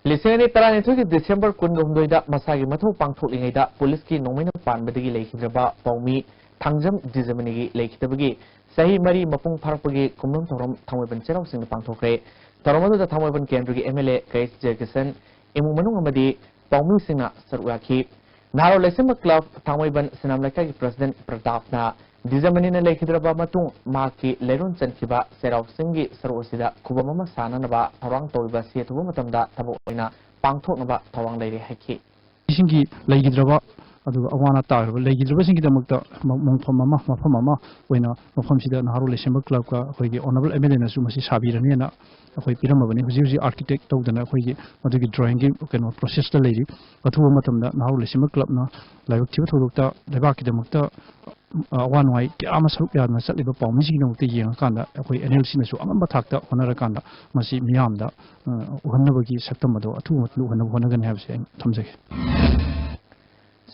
ꯂꯤꯁꯤꯡ ꯑꯅꯤ ꯇꯔꯥꯅꯤꯊꯣꯏꯒꯤ ꯗꯤꯁꯦꯝꯕꯔ ꯀꯨꯟꯒ ꯍꯨꯝꯗꯣꯏꯗ ꯃꯁꯥꯒꯤ ꯃꯊꯧ ꯄꯥꯡꯊꯣꯛꯂꯤꯉꯩꯗ ꯄꯨꯂꯤꯁꯀꯤ ꯅꯣꯡꯃꯩꯅ ꯄꯥꯟꯕꯗꯒꯤ ꯂꯩꯈꯤꯗ꯭ꯔꯕ ꯄꯥꯎꯃꯤ ꯊꯥꯡꯖꯝ ꯗꯤꯖꯃꯅꯤꯒꯤ ꯂꯩꯈꯤꯗꯕꯒꯤ ꯆꯍꯤ ꯃꯔꯤ ꯃꯄꯨꯡ ꯐꯥꯔꯛꯄꯒꯤ ꯈꯨꯝꯅꯨꯡ ꯊꯧꯔꯝ ꯊꯥꯡꯃꯩꯕꯟ ꯆꯩꯔꯥꯎ ꯆꯤꯡꯗ ꯄꯥꯡꯊꯣꯛꯈ꯭ꯔꯦ꯫ ꯊꯧꯔꯝ ꯑꯗꯨꯗ ꯊꯥꯡꯃꯩꯕꯟ ꯀꯦꯟꯗ꯭ꯔꯒꯤ M L A ꯀꯩꯁ ꯖꯌꯀꯤꯁꯟ, ꯏꯃꯨꯡ ꯃꯅꯨꯡ ꯑꯃꯗꯤ ꯄꯥꯎꯃꯤꯁꯤꯡꯅ ꯁꯔꯨꯛ ꯌꯥꯈꯤ꯫ ꯅꯍꯥꯔꯣꯜ ꯂꯩꯁꯦꯝꯕ ꯀ꯭ꯂꯕ ꯊꯥꯡꯃꯩꯕꯟ ꯁꯤꯅꯥꯝ ꯂꯩꯀꯥꯏꯒꯤ president ꯄ꯭ꯔꯇꯥꯞꯅ ꯗꯤꯖꯃꯅꯤꯅ ꯂꯩꯈꯤꯗ꯭ꯔꯕ ꯃꯇꯨꯡ ꯃꯍꯥꯛꯀꯤ ꯂꯩꯔꯣꯟ ꯆꯟꯈꯤꯕ ꯆꯩꯔꯥꯎ ꯆꯤꯡꯒꯤ ꯁꯔꯨꯛ ꯑꯁꯤꯗ ꯈꯨꯕꯝ ꯑꯃ ꯁꯥꯅꯅꯕ ꯊꯧꯔꯥꯡ ꯇꯧꯔꯤꯕ ꯑꯁꯤ ꯑꯊꯨꯕ ꯃꯇꯝꯗ ꯊꯕꯛ ꯑꯣꯏꯅ ꯄꯥꯡꯊꯣꯛꯅꯕ ꯊꯧꯔꯥꯡ ꯂꯩꯔꯦ ꯍꯥꯏꯈꯤ꯫ ꯁꯤꯡꯒꯤ ꯂꯩꯈꯤꯗ꯭ꯔꯕ, ꯑꯗꯨꯒ ꯑꯋꯥ ꯑꯅꯥ ꯇꯥꯈ꯭ꯔꯕ ꯂꯩꯈꯤꯗ꯭ꯔꯕꯁꯤꯡꯒꯤꯗꯃꯛꯇ ꯃ-, ꯃꯣꯡꯐꯝ ꯑꯃ, ꯃꯐꯝ ꯑꯃ ꯑꯣꯏꯅ ꯃꯐꯝꯁꯤꯗ ꯅꯍꯥꯔꯣꯜ ꯂꯩꯁꯦꯝꯕ ꯀ꯭ꯂꯕꯀ ꯑꯩꯈꯣꯏꯒꯤ honourable M L Aꯅꯁꯨ ꯃꯁꯤ ꯁꯥꯕꯤꯔꯅꯤꯅ ꯑꯩꯈꯣꯏ ꯄꯤꯔꯝꯃꯕꯅꯤ꯫ ꯍꯧꯖꯤꯛ ꯍꯧꯖꯤꯛ architect ꯇꯧꯗꯅ ꯑꯩꯈꯣꯏꯒꯤ ꯃꯗꯨꯒꯤ drawingꯒꯤ ꯀꯩꯅꯣ processꯇ ꯂꯩꯔꯤ꯫ ꯑꯊꯨꯕ ꯃꯇꯝꯗ ꯅꯍꯥꯔꯣꯜ ꯂꯩꯁꯦꯝꯕ ꯀ꯭ꯂꯕꯅ ꯂꯥꯏꯕꯛ ꯊꯤꯕ ꯊꯧꯗꯣꯛꯇ ꯂꯩꯕꯥꯛꯀꯤꯗꯃꯛꯇ, ꯑ, ꯑꯋꯥ ꯅꯨꯡꯉꯥꯏ ꯀꯌꯥ ꯑꯃ ꯁꯔꯨꯛ ꯌꯥꯗꯨꯅ ꯆꯠꯂꯤꯕ ꯄꯥꯎꯃꯤꯁꯤꯡꯒꯤꯗꯃꯛꯇ ꯌꯦꯡꯉꯀꯥꯟꯗ ꯑꯩꯈꯣꯏ NLCꯅꯁꯨ ꯑꯉꯝꯕ ꯊꯥꯛꯇ ꯍꯣꯠꯅꯔꯀꯥꯟꯗ ꯃꯁꯤ ꯃꯤꯌꯥꯝꯗ, ꯑ, ꯎꯍꯟꯅꯕꯒꯤ ꯁꯛꯇꯝ ꯑꯗꯣ ꯑꯊꯨꯕ ꯃꯇꯝꯗ ꯎꯍꯟꯅꯕ ꯍꯣꯠꯅꯒꯅꯤ ꯍꯥꯏꯕꯁꯦ ꯑꯩꯅ ꯊꯝꯖꯒꯦ꯫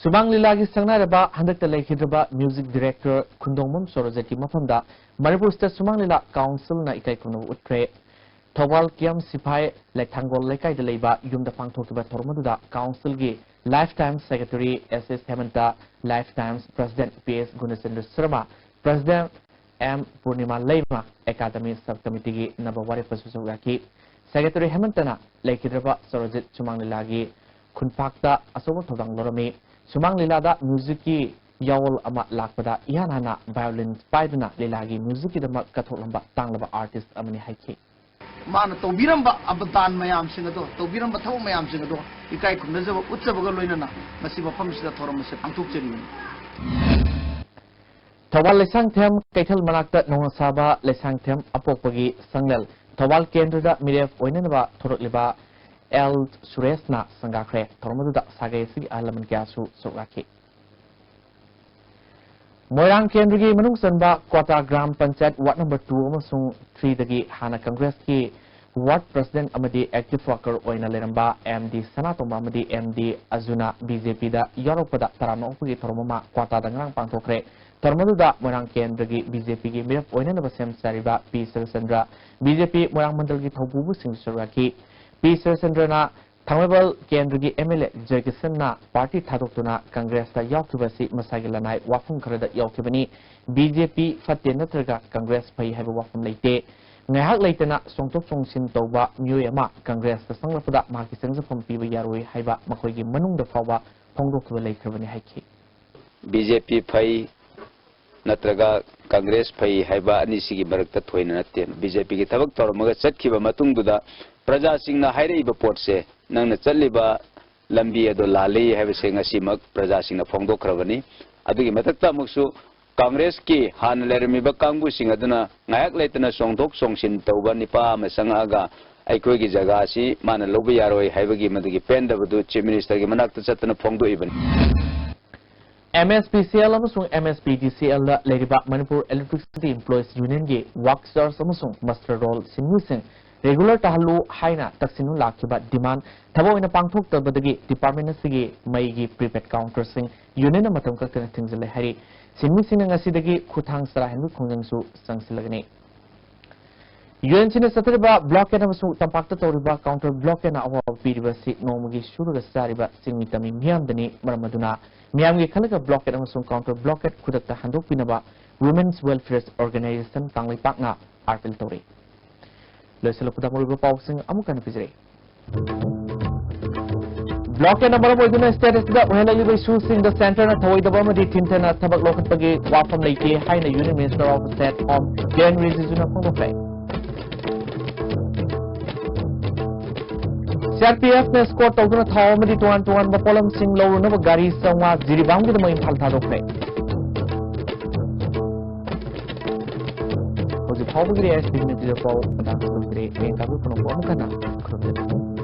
ꯁꯨꯃꯥꯡ ꯂꯤꯂꯥꯒꯤ ꯁꯛꯅꯥꯏꯔꯕ ꯍꯟꯗꯛꯇ ꯂꯩꯈꯤꯗ꯭ꯔꯕ music director ꯈꯨꯟꯗꯣꯡꯕꯝ ꯁꯣꯔꯣꯖꯠꯀꯤ ꯃꯐꯝꯗ ꯃꯅꯤꯄꯨꯔ State ꯁꯨꯃꯥꯡ ꯂꯤꯂꯥ Councilꯅ ꯏꯀꯥꯏ ꯈꯨꯝꯅꯕ ꯎꯠꯈ꯭ꯔꯦ꯫ ꯊꯧꯕꯥꯜ ꯀꯤꯌꯥꯝ ꯁꯤꯐꯥꯏ ꯂꯩꯊꯥꯡꯒꯣꯜ ꯂꯩꯀꯥꯏꯗ ꯂꯩꯕ ꯌꯨꯝꯗ ꯄꯥꯡꯊꯣꯛꯈꯤꯕ ꯊꯧꯔꯝ ꯑꯗꯨꯗ Councilꯒꯤ lifetime Secretary S S ꯍꯦꯃꯟꯇ, lifetime President P S ꯒꯨꯅꯆꯟꯗ꯭ꯔ Sharma, President M ꯄꯨꯔꯅꯤꯃꯥ ꯂꯩꯃ, Academy Sub Committeeꯒꯤ ꯅꯕ ꯋꯥꯔꯦꯞꯄꯁꯨ ꯁꯔꯨꯛ ꯌꯥꯈꯤ꯫ ꯁꯦꯀ꯭ꯔꯦꯇꯔꯤ ꯍꯦꯃꯟꯇꯅ ꯂꯩꯈꯤꯗ꯭ꯔꯕ ꯁꯣꯔꯣꯖꯤꯠ ꯁꯨꯃꯥꯡ ꯂꯤꯂꯥꯒꯤ ꯈꯨꯟꯄꯥꯛꯇ ꯑꯆꯧꯕ ꯊꯧꯗꯥꯡ ꯂꯧꯔꯝꯃꯤ꯫ ꯁꯨꯃꯥꯡ ꯂꯤꯂꯥꯗ ꯃ꯭ꯌꯨꯖꯤꯛꯀꯤ ꯌꯥꯑꯣꯜ ꯑꯃ ꯂꯥꯛꯄꯗ ꯏꯍꯥꯟ ꯍꯥꯟꯅ ꯚꯥꯏꯑꯣꯂꯤꯟ ꯄꯥꯏꯗꯨꯅ ꯂꯤꯂꯥꯒꯤ ꯃ꯭ꯌꯨꯖꯤꯛꯀꯤꯗꯃꯛ ꯀꯠꯊꯣꯛꯂꯝꯕ ꯇꯥꯡꯂꯕ ꯑꯥꯔꯇꯤꯁ ꯑꯃꯅꯤ ꯍꯥꯏꯈꯤ꯫ ꯃꯥꯅ ꯇꯧꯕꯤꯔꯝꯕ ꯑꯕꯗꯥꯟ ꯃꯌꯥꯝꯁꯤꯡ ꯑꯗꯣ, ꯇꯧꯕꯤꯔꯝꯕ ꯊꯕꯛ ꯃꯌꯥꯝꯁꯤꯡ ꯑꯗꯣ ꯏꯀꯥꯏ ꯈꯨꯝꯅꯖꯕ ꯎꯠꯆꯕꯒ ꯂꯣꯏꯅꯅ ꯉꯁꯤ ꯃꯐꯝꯁꯤꯗ ꯊꯧꯔꯝ ꯑꯁꯤ ꯄꯥꯡꯊꯣꯛꯆꯔꯤꯕꯅꯤ꯫ ꯊꯧꯕꯥꯜ ꯂꯩꯁꯥꯡꯊꯦꯝ ꯀꯩꯊꯦꯜ ꯃꯅꯥꯛꯇ ꯅꯧꯅ ꯁꯥꯕ ꯂꯩꯁꯥꯡꯊꯦꯝ ꯑꯄꯣꯛꯄꯒꯤ ꯁꯪꯂꯦꯜ ꯊꯧꯕꯥꯜ ꯀꯦꯟꯗ꯭ꯔꯗ ꯃꯤꯔꯦꯞ ꯑꯣꯏꯅꯅꯕ ꯊꯣꯔꯛꯂꯤꯕ ꯑꯦꯜ ꯁꯨꯔꯦꯁꯅ ꯁꯪꯒꯥꯈ꯭ꯔꯦ꯫ ꯊꯧꯔꯝ ꯑꯗꯨꯗ ꯁꯥꯒꯩ ꯑꯁꯤꯒꯤ ꯑꯍꯜ ꯂꯃꯟ ꯀꯌꯥꯁꯨ ꯁꯔꯨꯛ ꯌꯥꯈꯤ꯫ ꯃꯣꯏꯔꯥꯡ ꯀꯦꯟꯗ꯭ꯔꯒꯤ ꯃꯅꯨꯡ ꯆꯟꯕ Kwatha gram panchayat ward number two ꯑꯃꯁꯨꯡ three ꯗꯒꯤ ꯍꯥꯟꯅ ꯀꯪꯒ꯭ꯔꯦꯁꯀꯤ ꯋꯥꯔꯗ ꯄ꯭ꯔꯁꯤꯗꯦꯟꯠ ꯑꯃꯗꯤ ꯑꯦꯛꯇꯤꯚ ꯋꯥꯔꯀꯔ ꯑꯣꯏꯅ ꯂꯩꯔꯝꯕ ꯑꯦꯝ ꯗꯤ ꯁꯅꯥꯇꯣꯝꯕ ꯑꯃꯗꯤ ꯑꯦꯝ ꯗꯤ ꯑꯖꯨꯅ ꯕꯤ ꯖꯦ ꯄꯤꯗ ꯌꯥꯎꯔꯛꯄꯗ ꯇꯔꯥꯝꯅ ꯑꯣꯛꯄꯒꯤ ꯊꯧꯔꯝ ꯑꯃ ꯀ꯭ꯋꯥꯇꯥꯗ ꯉꯔꯥꯡ ꯄꯥꯡꯊꯣꯛꯈ꯭ꯔꯦ꯫ ꯊꯧꯔꯝ ꯑꯗꯨꯗ ꯃꯣꯏꯔꯥꯡ ꯀꯦꯟꯗ꯭ꯔꯒꯤ ꯕꯤ ꯖꯦ ꯄꯤꯒꯤ ꯃꯤꯔꯦꯞ ꯑꯣꯏꯅꯅꯕ ꯁꯦꯝ ꯁꯥꯔꯤꯕ ꯄꯤ ꯁꯔꯤꯆꯟꯗ꯭ꯔ, ꯕꯤ ꯖꯦ ꯄꯤ ꯃꯣꯏꯔꯥꯡ ꯃꯟꯗꯜꯒꯤ ꯊꯧꯄꯨꯕꯁꯤꯡꯁꯨ ꯁꯔꯨꯛ ꯌꯥꯈꯤ꯫ ꯄꯤ ꯁꯔꯤꯆꯟꯗ꯭ꯔꯅ ꯊꯥꯡꯃꯩꯕꯟ ꯀꯦꯟꯗ꯭ꯔꯒꯤ ꯑꯦꯝ ꯑꯦꯜ ꯑꯦ ꯖꯣꯏꯀꯤꯁꯟꯅ ꯄꯥꯔꯇꯤ ꯊꯥꯗꯣꯛꯇꯨꯅ ꯀꯪꯒ꯭ꯔꯦꯁꯇ ꯌꯥꯎꯈꯤꯕ ꯑꯁꯤ ꯃꯁꯥꯒꯤ ꯂꯅꯥꯏ ꯋꯥꯐꯝ ꯈꯔꯗ ꯌꯥꯎꯈꯤꯕꯅꯤ꯫ ꯕꯤ ꯖꯦ ꯄꯤ ꯐꯠꯇꯦ ꯅꯠꯇ꯭ꯔꯒ ꯀꯪꯒ꯭ꯔꯦꯁ ꯐꯩ ꯍꯥꯏꯕ ꯋꯥꯐꯝ ꯂꯩꯇꯦ꯫ ꯉꯥꯏꯍꯥꯛ ꯂꯩꯇꯅ ꯆꯣꯡꯊꯣꯛ ꯆꯣꯡꯁꯤꯟ ꯇꯧꯕ ꯃꯤꯑꯣꯏ ꯑꯃ ꯀꯪꯒ꯭ꯔꯦꯁꯇ ꯆꯪꯂꯛꯄꯗ ꯃꯍꯥꯛꯀꯤ ꯆꯪꯖꯐꯝ ꯄꯤꯕ ꯌꯥꯔꯣꯏ ꯍꯥꯏꯕ ꯃꯈꯣꯏꯒꯤ ꯃꯅꯨꯡꯗ ꯐꯥꯎꯕ ꯐꯣꯡꯗꯣꯛꯈꯤꯕ ꯂꯩꯈ꯭ꯔꯕꯅꯤ ꯍꯥꯏꯈꯤ꯫ ꯕꯤ ꯖꯦ ꯄꯤ ꯐꯩ ꯅꯠꯇ꯭ꯔꯒ ꯀꯪꯒ꯭ꯔꯦꯁ ꯐꯩ ꯍꯥꯏꯕ ꯑꯅꯤꯁꯤꯒꯤ ꯃꯔꯛꯇ ꯊꯣꯏꯅ ꯅꯠꯇꯦ꯫ ꯕꯤ ꯖꯦ ꯄꯤꯒꯤ ꯊꯕꯛ ꯇꯧꯔꯝꯃꯒ ꯆꯠꯈꯤꯕ ꯃꯇꯨꯡꯗꯨꯗ ꯄ꯭ꯔꯖꯥꯁꯤꯡꯅ ꯍꯥꯏꯔꯛꯏꯕ ꯄꯣꯠꯁꯦ, ꯅꯪꯅ ꯆꯠꯂꯤꯕ ꯂꯝꯕꯤ ꯑꯗꯣ ꯂꯥꯜꯂꯤ ꯍꯥꯏꯕꯁꯦ ꯉꯁꯤꯃꯛ ꯄ꯭ꯔꯖꯥꯁꯤꯡꯅ ꯐꯣꯡꯗꯣꯛꯈ꯭ꯔꯕꯅꯤ꯫ ꯑꯗꯨꯒꯤ ꯃꯊꯛꯇ ꯑꯃꯨꯛꯁꯨ ꯀꯪꯒ꯭ꯔꯦꯁꯀꯤ ꯍꯥꯟꯅ ꯂꯩꯔꯝꯃꯤꯕ ꯀꯥꯡꯕꯨꯁꯤꯡ ꯑꯗꯨꯅ ꯉꯥꯏꯍꯥꯛ ꯂꯩꯇꯅ ꯆꯣꯡꯊꯣꯛ ꯆꯣꯡꯁꯤꯟ ꯇꯧꯕ ꯅꯤꯄꯥ ꯑꯃ ꯆꯪꯉꯛꯑꯒ ꯑꯩꯈꯣꯏꯒꯤ ꯖꯒꯥꯁꯤ ꯃꯥꯅ ꯂꯧꯕ ꯌꯥꯔꯣꯏ ꯍꯥꯏꯕꯒꯤ ꯃꯗꯨꯒꯤ ꯄꯦꯟꯗꯕꯗꯨ ꯆꯤꯐ ꯃꯤꯅꯤꯁꯇꯔꯒꯤ ꯃꯅꯥꯛꯇ ꯆꯠꯇꯅ ꯐꯣꯡꯗꯣꯛꯏꯕꯅꯤ꯫ M S P C L ꯑꯃꯁꯨꯡ ꯑꯦꯝ ꯑꯦꯁ ꯄꯤ ꯗꯤ ꯁꯤ ꯑꯦꯜꯗ ꯂꯩꯔꯤꯕ ꯃꯅꯤꯄꯨꯔ ꯏꯂꯦꯛꯇ꯭ꯔꯤꯁꯤꯇꯤ ꯏꯝꯄ꯭ꯂꯣꯌꯤꯁ ꯌꯨꯅꯤꯌꯟꯒꯤ ꯋꯥꯛ ꯆꯥꯔꯖ ꯑꯃꯁꯨꯡ ꯃꯁꯇꯔ ꯔꯣꯜ ꯁꯤꯟꯃꯤꯁꯤꯡ ꯔꯤꯒꯨꯂꯔ ꯇꯥꯍꯜꯂꯨ ꯍꯥꯏꯅ ꯇꯛꯁꯤꯟꯗꯨꯅ ꯂꯥꯛꯈꯤꯕ ꯗꯤꯃꯥꯟ ꯊꯕꯛ ꯑꯣꯏꯅ ꯄꯥꯡꯊꯣꯛꯇꯕꯗꯒꯤ ꯗꯤꯄꯥꯔꯠꯃꯦꯟ ꯑꯁꯤꯒꯤ ꯃꯩꯒꯤ ꯄ꯭ꯔꯤꯄꯦꯗ ꯀꯥꯎꯟꯇꯔꯁꯤꯡ ꯌꯨꯅꯤꯌꯟꯅ ꯃꯇꯝ ꯀꯛꯇꯅ ꯊꯤꯡꯖꯤꯜꯂꯦ ꯍꯥꯏꯔꯤ꯫ ꯁꯤꯟꯃꯤꯁꯤꯡꯅ ꯉꯁꯤꯗꯒꯤ ꯈꯨꯊꯥꯡ ꯆꯔꯥ ꯍꯦꯟꯕꯒꯤ ꯈꯣꯡꯖꯪꯁꯨ ꯆꯪꯁꯤꯜꯂꯒꯅꯤ꯫ ꯌꯨ ꯑꯦꯟ ꯁꯤꯅ ꯆꯠꯊꯔꯤꯕ ꯕ꯭ꯂꯣꯀꯦꯗ ꯑꯃꯁꯨꯡ ꯇꯝꯄꯥꯛꯇ ꯇꯧꯔꯤꯕ ꯀꯥꯎꯟꯇꯔ ꯕ꯭ꯂꯣꯀꯦꯗꯅ ꯑꯋꯥꯕ ꯄꯤꯔꯤꯕ ꯑꯁꯤ ꯅꯣꯡꯃꯒꯤ ꯁꯨꯔꯒ ꯆꯥꯔꯤꯕ ꯆꯤꯡꯃꯤ ꯇꯝꯃꯤ ꯃꯤꯌꯥꯝꯗꯅꯤ꯫ ꯃꯔꯝ ꯑꯗꯨꯅ ꯃꯤꯌꯥꯝꯒꯤ ꯈꯜꯂꯒ ꯕ꯭ꯂꯣꯀꯦꯗ ꯑꯃꯁꯨꯡ ꯀꯥꯎꯟꯇꯔ ꯕ꯭ꯂꯣꯀꯦꯗ ꯈꯨꯗꯛꯇ ꯍꯟꯗꯣꯛꯄꯤꯅꯕ ꯋꯨꯃꯦꯟꯁ ꯋꯦꯜꯐꯤꯌꯔ ꯑꯣꯔꯒꯅꯥꯏꯖꯦꯁꯟ ꯀꯪꯂꯩꯄꯥꯛꯅ ꯑꯥꯄꯤꯜ ꯇꯧꯔꯤ꯫ ꯂꯣꯏꯁꯤꯜꯂꯛꯄꯗ ꯃꯔꯨꯑꯣꯏꯕ ꯄꯥꯎꯁꯤꯡ ꯑꯃꯨꯛ ꯍꯟꯅ ꯄꯤꯖꯔꯛꯏ꯫ ꯕ꯭ꯂꯣꯀꯦꯠꯅ ꯃꯔꯝ ꯑꯣꯏꯗꯨꯅ ꯁ꯭ꯇꯦꯠ ꯑꯁꯤꯗ ꯑꯣꯏꯍꯜꯂꯛꯂꯤꯕ ꯏꯁꯨꯁꯤꯡꯗ ꯁꯦꯟꯇꯔꯅ ꯊꯧꯑꯣꯏꯗꯕ ꯑꯃꯗꯤ ꯊꯤꯡꯊꯅ ꯊꯕꯛ ꯂꯧꯈꯠꯄꯒꯤ ꯋꯥꯐꯝ ꯂꯩꯇꯦ ꯍꯥꯏꯅ Union Minister of State Home ꯀꯤꯔꯦꯟ ꯔꯤꯖꯤꯖꯨꯅ ꯐꯣꯡꯗꯣꯛꯈ꯭ꯔꯦ꯫ C R P ꯑꯦꯐꯅ escort ꯇꯧꯗꯨꯅ ꯊꯥꯎ ꯑꯃꯗꯤ ꯇꯣꯉꯥꯟ ꯇꯣꯉꯥꯟꯕ ꯄꯣꯠꯂꯝꯁꯤꯡ ꯂꯧꯔꯨꯅꯕ ꯒꯥꯔꯤ ꯆꯥꯝꯃꯉꯥ ꯖꯤꯔꯤꯕꯥꯝꯒꯤꯗꯃꯛ ꯏꯝꯐꯥꯜ ꯊꯥꯗꯣꯛꯈ꯭ꯔꯦ꯫ ꯍꯧꯖꯤꯛ ꯐꯥꯎꯕꯒꯤꯗꯤ ꯑꯦꯁ ꯄꯤ ꯅꯤꯇꯤꯗ ꯄꯥꯎ ꯃꯇꯥꯡ ꯆꯥꯗꯣꯛꯇ꯭ꯔꯤ꯫ ꯍꯌꯦꯡ ꯇꯥꯕ ꯐꯪꯂꯛꯄ ꯑꯃꯨꯛ ꯍꯟꯅ ꯈꯨꯔꯨꯝꯖꯔꯤ꯫